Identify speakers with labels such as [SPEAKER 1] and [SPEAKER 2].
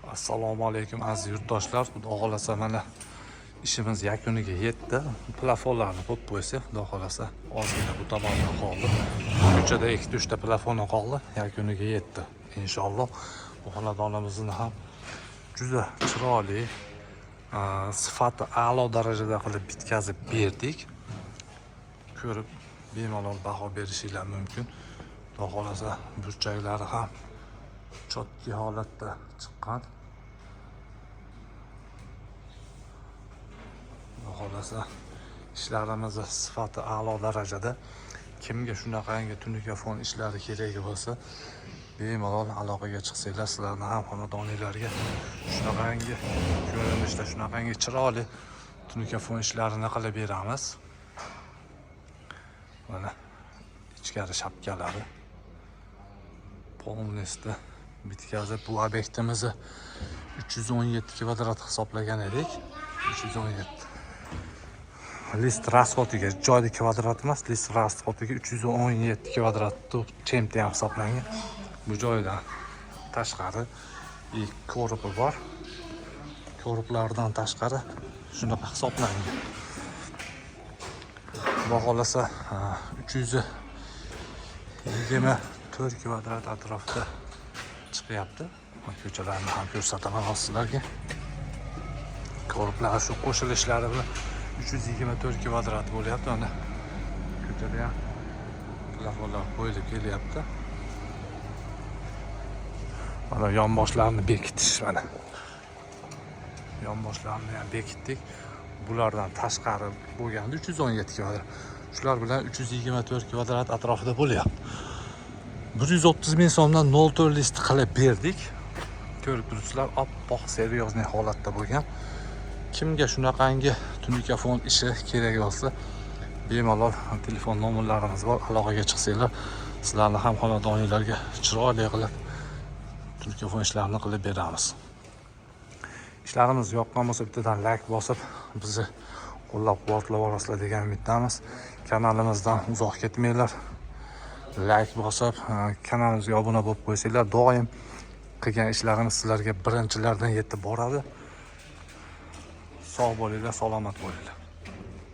[SPEAKER 1] Assalomu alaykum, aziz yurtdoshlar. Xudo xohlasa, mana ishimiz yakuniga yetdi. Plafonlarni qo'yib qo'ysak, xudo xohlasa, ozgina bu tomondan qoldi. Ko'chada ikkita, uchta plafoni qoldi, yakuniga yetdi. Inshaalloh bu xonadonimizni ham juda chiroyli, sifati a'lo darajada qilib bitkazib berdik. Ko'rib bemalol baho berishinglar mumkin. Xudo xohlasa, burchaklari ham чёткий holatda chiqqan. Xudo xohlasa, ishlarimizni sifati a'lo darajada. Kimga shunaqangi tunuka fon ishlari kerak bo'lsa, bemalol aloqaga chiqsanglar, sizlarni ham xonadoninglarga shunaqangi ko'rinishda, shunaqangi chiroyli tunuka fon ishlarini qilib beramiz. Mana ichkari shapkalari полностью bitkazib, bu obyektimizni 317 kvadrat hisoblagan edik. 317 лист расход iga, joyda kvadrat emas, лист расход iga 317 kvadrat чем-то ham hisoblangan. Bu joydan tashqari и короб i bor. Короб lardan tashqari shunaqa hisoblangan. Xudo xohlasa, 324 kvadrat atrofida chiqyapti. Ko'chalarni ham ko'rsataman hozir sizlarga. Короб lar shu qo'shilishlari bilan 324 kvadrat bo'lyapti. Mana ko'chada ham plafonlar qo'yilib kelyapti. Mana yonboshlarni bekitish, mana. Yonboshlarni ham bekitdik. Bulardan tashqari bo'lganda 317 kvadrat. Shular bilan 324 kvadrat atrofida bo'lyapti. 130 ming so'mdan 0,4 лист qilib berdik. Ko'rib turibsizlar, oppoq, серьезный holatda bo'lgan. Kimga shunaqangi tunuka fon ishi kerak bo'lsa, bemalol telefon nomerlarimiz bor, aloqaga chiqsanglar, sizlarni ham xonadoninglarga chiroyli qilib tunuka fon ishlarini qilib beramiz. Ishlarimiz yoqqan bo'lsa, bittadan layk bosib, bizni qo'llab quvvatlab borasizlar degan umiddamiz. Kanalimizdan uzoq ketmanglar, layk bosib, kanalimizga obuna bo'lib qo'ysanglar, doim qilgan ishlarimiz sizlarga birinchilardan yetib boradi. Sog' bo'linglar, salomat bo'linglar.